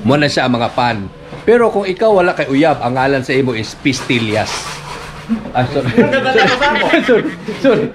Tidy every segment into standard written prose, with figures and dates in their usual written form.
Mo na siya ang mga pan. Pero kung ikaw wala kay uyab, ang ngalan sa imo is Pistillas. Ah, sorry. Sorry. Sorry.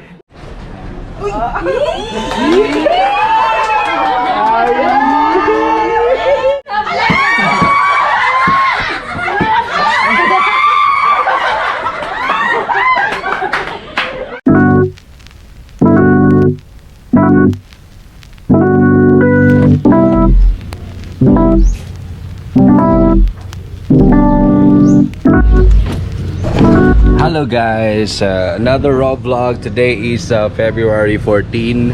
Hello guys, another raw vlog. Today is February 14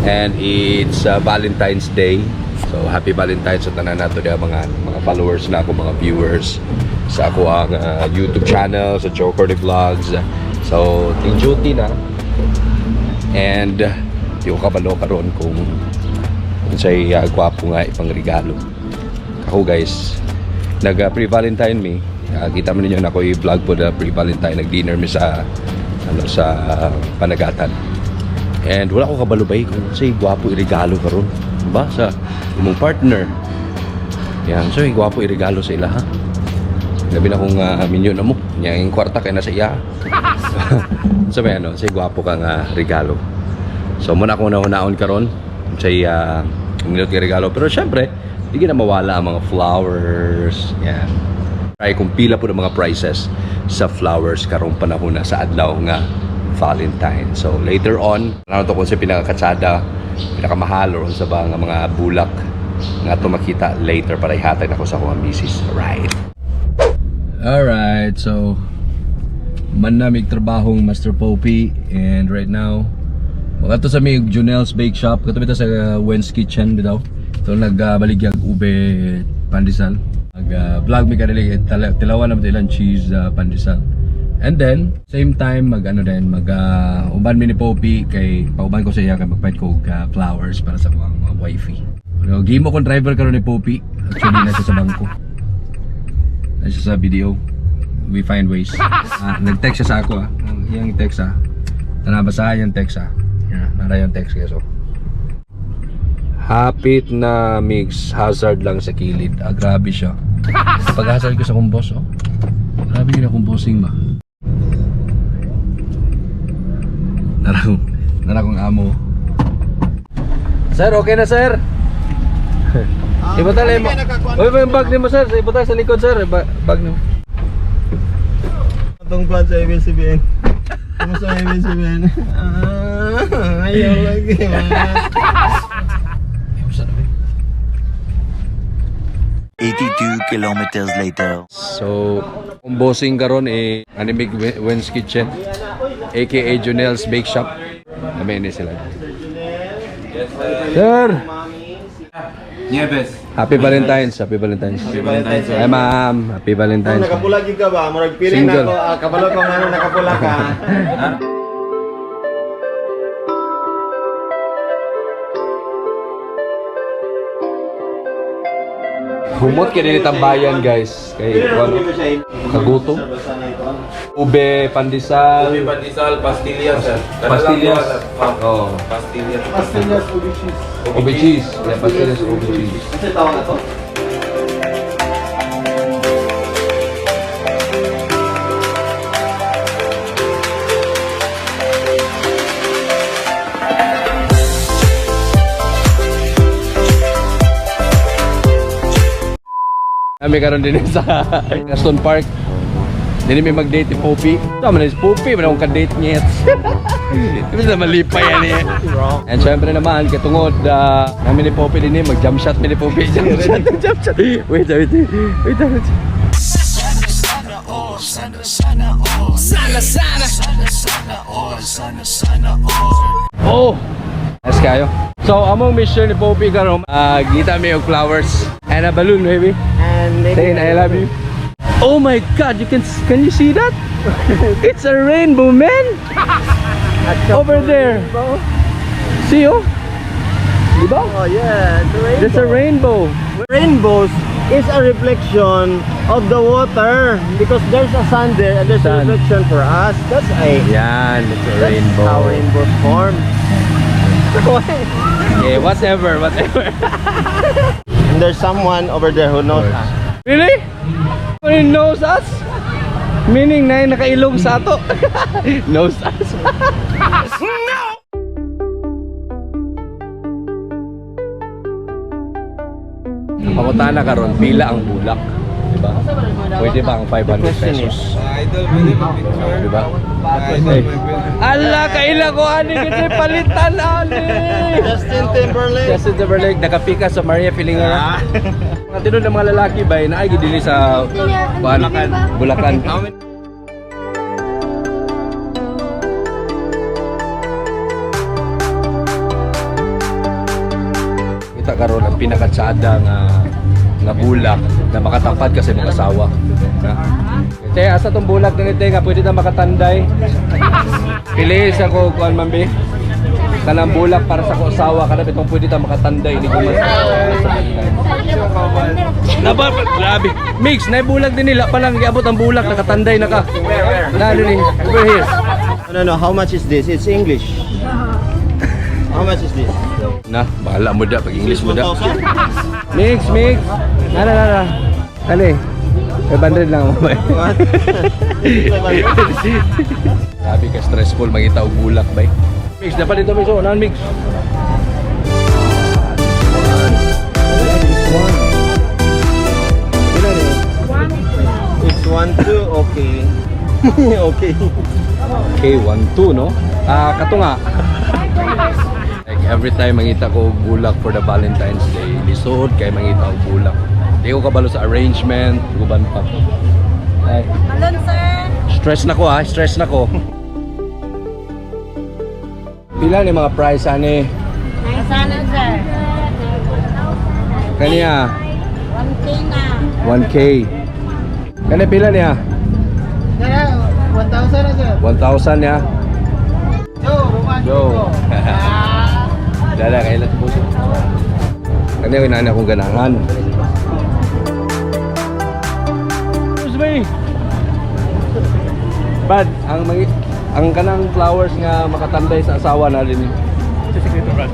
and it's Valentine's Day. So happy Valentine's sa tanan nato diha mga followers na ako, mga viewers sa ako ang YouTube channel, sa Joe Cordy Vlogs. So ting duty na. And di ko kabalo karon kung unsay gwapo nga ipang regalo. Ako guys, nag pre-Valentine me. Kita mo ninyo na ako i-vlog po na pre-Valentine. Nag-dinner mi sa ano sa Panagatan. And wala ko kabalo bay kung say gwapo iregalo karon. Ba sa imong partner. Yan, so gwapo iregalo sa ila ha. Labi na kung minyo na mo. Nya ang kwarta kay nasa iya. So may ano, say gwapo ka nga regalo. So muna akong nahunaon karon say nindot nga regalo, pero syempre di na mawala ang mga flowers. Yan. Ay kung pila po ng mga prices sa flowers karong panahon na sa adlaw nga Valentine. So later on, ano to kung sa pinakakatsada, pinakamahal or sa ba nga mga bulak nga to makita later para ihatag nako sa akong misis. Right. Alright, so manamig trabahong Master Popey and right now mga to sa may Junel's Bake Shop, kato bitaw sa Wen's Kitchen bitaw. So nagbaligyag ube pandesal. Nag vlog mi kanila tilawan naman ilang cheese pandesal. And then same time mag ano din mag uban mi ni Popey kay pauban ko sa iya kay magpait ko og flowers para sa akong mga wifey. Pero gimo kong driver karon ni Popey. Actually nasa sa bangko. Nasa sa video. We find ways. Ah, nag-text siya sa ako ah. Ang iyang text ah. Tana basahan yung text ah. Yeah, nara yung text guys oh. Hapit na mix hazard lang sa kilid. Ah, grabe siya. Pag hazard ko sa kong boss oh. Grabe yun akong bossing ba. Nara kong amo. Sir, okay na sir. Ibutang mo. Uy, may bag nimo sir. Ibutang sa likod sir. Bag nimo. Itong plan sa ABS-CBN. Kumusta ang ABS-CBN? Ah, ayaw lagi. Ayun, na ba? 82 kilometers later. So, kung bossing karon eh Animig Wen's Kitchen, aka Junel's Bake Shop. Kami ni sila. Sir! Nieves. Happy Valentine's, Happy Valentine's. Happy Valentine's, sir. Hi ma'am, Happy Valentine's. Nakapula gyud ka ba? Murag feeling Single. na ako, ah, kabalo ko nga nakapula ka. Humot kay dinhi tambayan guys. Kay walo. Kagutom. Ube, pandesal, Ube pandesal, pastillas, sir. Pastillas. Oh. Pastillas. Pastillas ube cheese. Ube cheese. Yeah, pastillas ube cheese. Kasi tawag na to? Kami karon din sa Gaston Park. Dili may mag-date ni Poppy. Tama na si Poppy, wala akong ka-date niya. Di ba sila malipay yan eh. And syempre naman, katungod namin ni Poppy din eh, mag-jump shot mi ni Poppy. Jump shot, jump shot. Wait, wait, wait, wait, wait. Oh! Nice kayo. So, among mission ni Poppy karon, gita mi og flowers and a balloon, baby. And maybe Saying I love you. Oh my God! You can you see that? It's a rainbow, man. Over there. See oh? Diba? Oh yeah, it's a rainbow. It's a rainbow. Rainbows is a reflection of the water because there's a sun there and there's Sun. a reflection for us. That's a Yan, it's a that's rainbow. how rainbows form. Yeah, whatever, whatever. And there's someone over there who knows us. Really? Who knows us? Meaning na nakailong sa ato. Knows us. No! Pangutana karon, pila ang bulak? Diba? Pwede ba ang 500 question pesos? Idol, pwede ba picture? Diba? Idol, pwede. Ala, kaila ko ani kasi palitan ani. Justin Timberlake. Justin Timberlake nakapika sa Maria Filingera. Mga tinod ng mga lalaki ba naay gid dinhi sa Bulacan. Bulacan. Kita karon ang pinakatsada nga nga bulak na makatapad kasi mga asawa. Na? Te, asa tong bulak dinhi te nga pwede ta makatanday? Pili sa ko kuan man be. Kanang bulak para sa ko asawa kana bitong pwede ta makatanday ni ko. Naba, grabe. Mix, na bulag din nila pa lang giabot ang bulak nakatanday na ka. Na ni over here. No, how much is this? It's English. How much is this? Na, bahala mo da pag English mo da. 1,000? Mix, mix. Na na na na. Kani. 500 lang mo. What? Grabe ka stressful mangita og bulak bay. Mix dapat dito mix oh, nan mix. It's 1, 2, okay. Okay. Okay, 1 2 no. Ah, kato nga. Like every time mangita ko og bulak for the Valentine's Day, lisod kay mangita og bulak. Di ko kabalo sa arrangement, guban pa. Ay. Alon, sir. Stress na ko ha, stress na ko. Pila ni mga price ani? Sana, sir. Kaniya 1K na. 1K. Kani pila niya? 1,000 na, sir. 1,000 niya. Joe, Go. Dala kay ilan puso. Kani ko inana akong ganahan. Excuse me. Bad, ang mga ang kanang flowers nga makatanday sa asawa na din. Sa sekreto, Brad.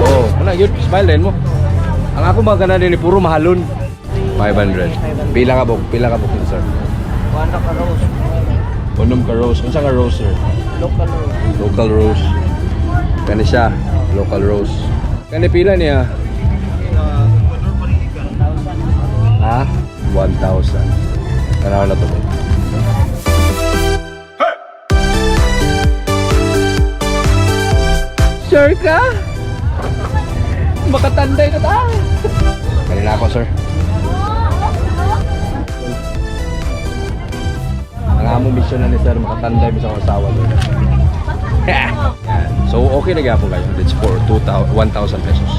Oh, ana yun, smile din mo. Ang ako mga ganan din puro mahalon. 500. Pila ka buk, pila ka buk sir. One ka rose. Unom ka rose. Unsa ka rose sir? Local rose. Local rose. Kani siya, local rose. Kani pila niya? Ha? 1,000. Tanaw na to ba? Sure ka? Makatanday na ta. Kanina ako, sir. Ang among mission na ni sir, makatanday mi sa akong asawa doon. Yan. So, okay na gyapon kayo. It's for 2,000 1,000 pesos.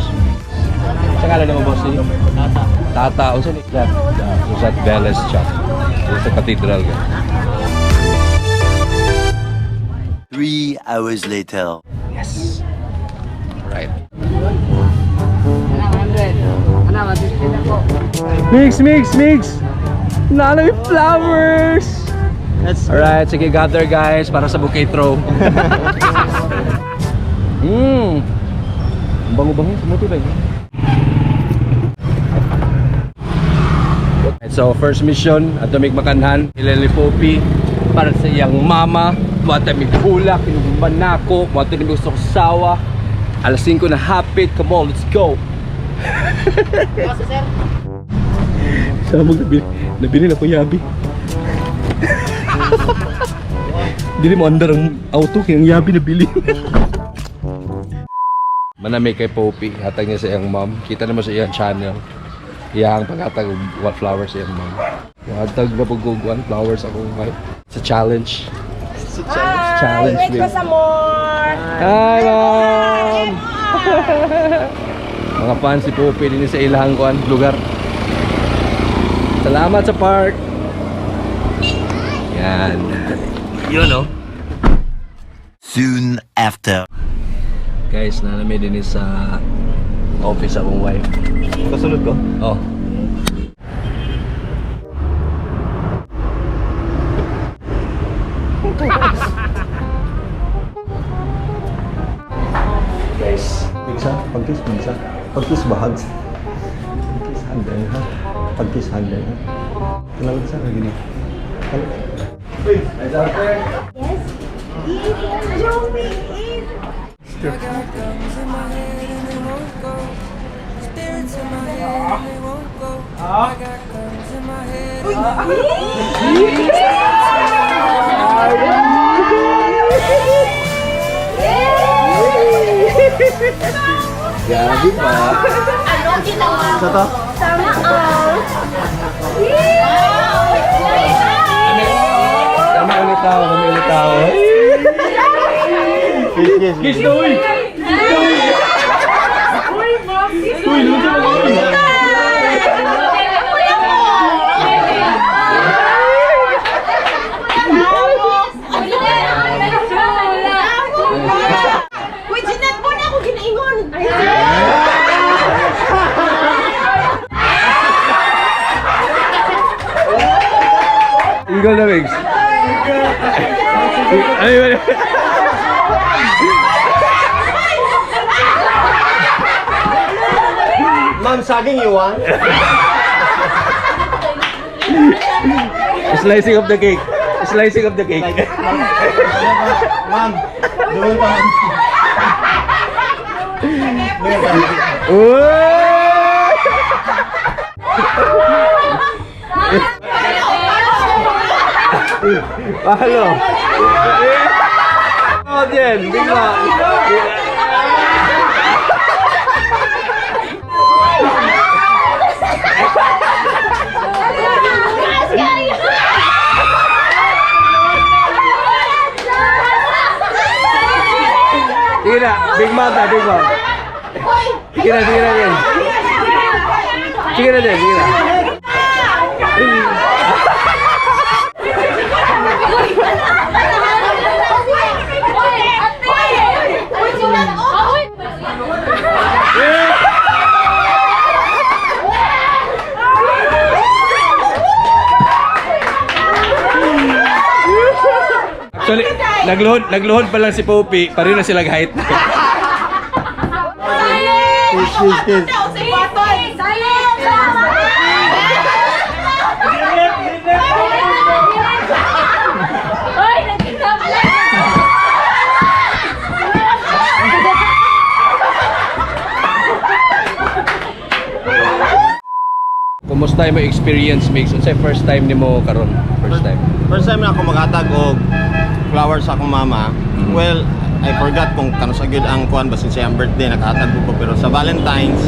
Sa ngalan naman, boss, si? Tata. Tata. Unsa ni? Zat. Zat Velez Shop. Sa Cathedral. Ka. 3 hours later. Yes. Right. 100. Ano, 150 na po. Mix, mix, mix! Nalo yung flowers! That's Alright, sige, gather guys para sa bouquet throw. Ang bango-bango, sumuti ba yun? So, first mission, Atomic Makanhan, Ilalipopi, para sa iyang mama, mata mi bulak, inuguman nako, mata ni gusto ko sawa. Alas 5 na hapit, come on, let's go! Samog nabili, nabili na ko yabi. Dili mo andar ang auto kay ang yabi nabili. Manami kay Poppy, hatag niya sa iyang mom. Kita naman sa iyang channel. Iyang paghatag og what flowers sa iyang mom. Hatag na pag og one flowers ako ngay. It's a challenge. It's a challenge. Challenge. Wait babe. for some more. Hi, ma'am! Mga fans si Poppy din sa ilahang kuan lugar. Salamat sa park. Yan. Yun oh. Soon after. Guys, nanami din sa office akong wife. Kasunod ko? Oh. Sa, pag-kiss mo sa. Pag-kiss ba, hugs? Pag-kiss, hug din, ha? Pag-kiss, hug din, ha? Kalawag sa, gini. Yes. Joey is. I got guns in my head and they won't go. Spirits in my head and they won't go. I got guns in my head. And they Grabe ba? Anong ginawa mo? Sa to? Sama all. Kami ulit tao, kami ulit tao. Kiss, kiss. Kiss na, uy! Uy, luto na uy! Uy, Jeanette po na ako ginaingon. Eagle na, Migs. Ay, ay, ay. Ma'am, saging you want? Slicing of the cake. Slicing of the cake. Ma'am, doon pa. Uy! Palo. Oh, Jen, bigla. Sige na, big mouth na, big mouth. Sige na, Jen. Sige na, Jen, sige na. Actually, nagluhod pa lang si Poppy, pareho na sila height. Kiss, kiss, kiss. Ay, nagkita Kumusta yung experience, Mix? Unsay first time nimo karon? First time. First time na ako maghatag og flowers sa akong mama. Well, I forgot kung kano sa gyud ang kuan basin sa iyang birthday nakahatag ko pero sa Valentine's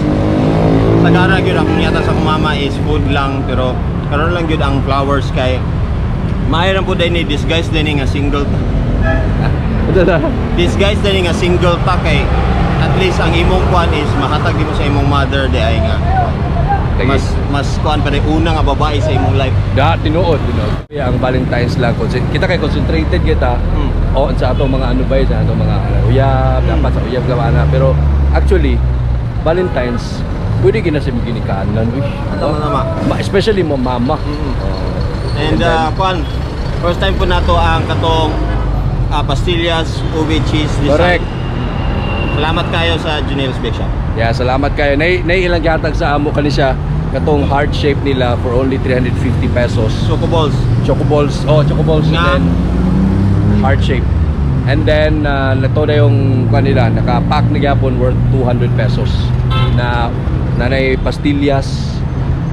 sagara gyud akong nihatag sa akong mama is food lang, pero karon lang gyud ang flowers kay maayo lang po din ni disguise din ni nga single Ito na. disguise din ni nga single ta kay at least ang imong kuan is mahatag mo sa imong mother di ay nga mas mas kuan pa rin una nga babae sa imong life. Da, tinuod, tinuod. Kaya ang Valentine's lang, kita kay concentrated kita. O sa atong mga ano ba yun, sa atong mga ano, uyab, dapat sa uyab ka ana. Pero actually, Valentine's, pwede gina sa mga ginikanan. Uy. Tama, tama. Especially mo mama. Mm. Oh. And kuan, first time po nato ang katong pastillas, ube cheese design. Correct. Salamat kayo sa Junel's Bake Shop. Yeah, salamat kayo. Nay ilang gatag sa amo kani siya katong heart shape nila for only 350 pesos. Choco balls. Choco balls. Oh, choco balls and Nga. then heart shape. And then nato na yung kanila naka-pack na gyapon worth 200 pesos na nanay pastillas,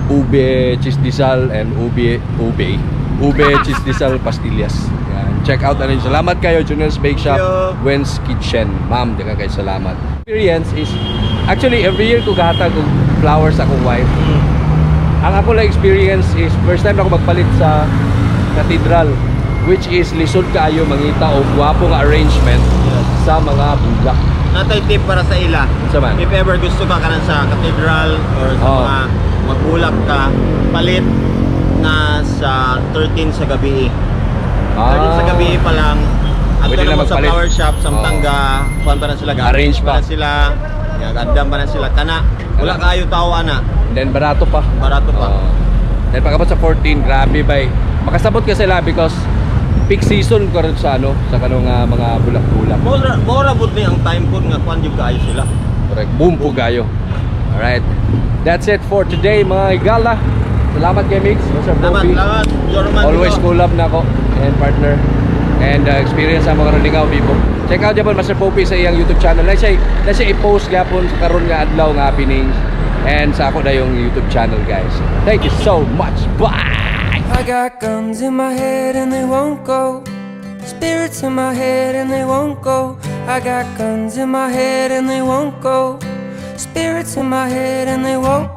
ube cheese disal and ube ube ube cheese disal pastillas. Yan. Check out na rin. Salamat kayo Junel's Bake Shop, Thank you. Wen's Kitchen. Ma'am, daghang kayo salamat. Experience is actually every year ko gahatag og flowers akong wife. Ang ako lang experience is first time ako magpalit sa cathedral, which is lisod kaayo mangita og gwapo nga arrangement sa mga bulak. Natay tip para sa ila. Unsa man? If ever gusto ka kanan sa cathedral or sa Oh. mga magbulak ka, palit na sa 13 sa gabi. 13 sa gabi pa lang. At Ah. Pwede na na mo sa magpalit. flower shop, samtang ga, kuan pa na sila, ga- Arrange pa. na sila, ya, andam pa na sila. Kana, wala kayo tao ana. And then barato pa. Barato pa. Oo. Then pagkabot sa 14, grabe bay. Makasabot ka sila because peak season karon sa ano, sa kanong mga bulak-bulak. Mora, mora bud ni ang time po nga kuan jud kaayo sila. Correct. Boom po kayo. Alright. That's it for today, mga higala. Salamat kay Mix. Sir Salamat, Bobby. salamat. Joe Romantico. Always collab na ako and partner. And experience sa mga karon bibo. Check out gyapon Master Popey sa iyang YouTube channel. Na siya i-post gyapon sa karon nga adlaw nga happenings and sa ako na yung YouTube channel, guys. Thank you so much. Bye. I got guns in my head and they won't go. Spirits in my head and they won't go. I got guns in my head and they won't go. Spirits in my head and they won't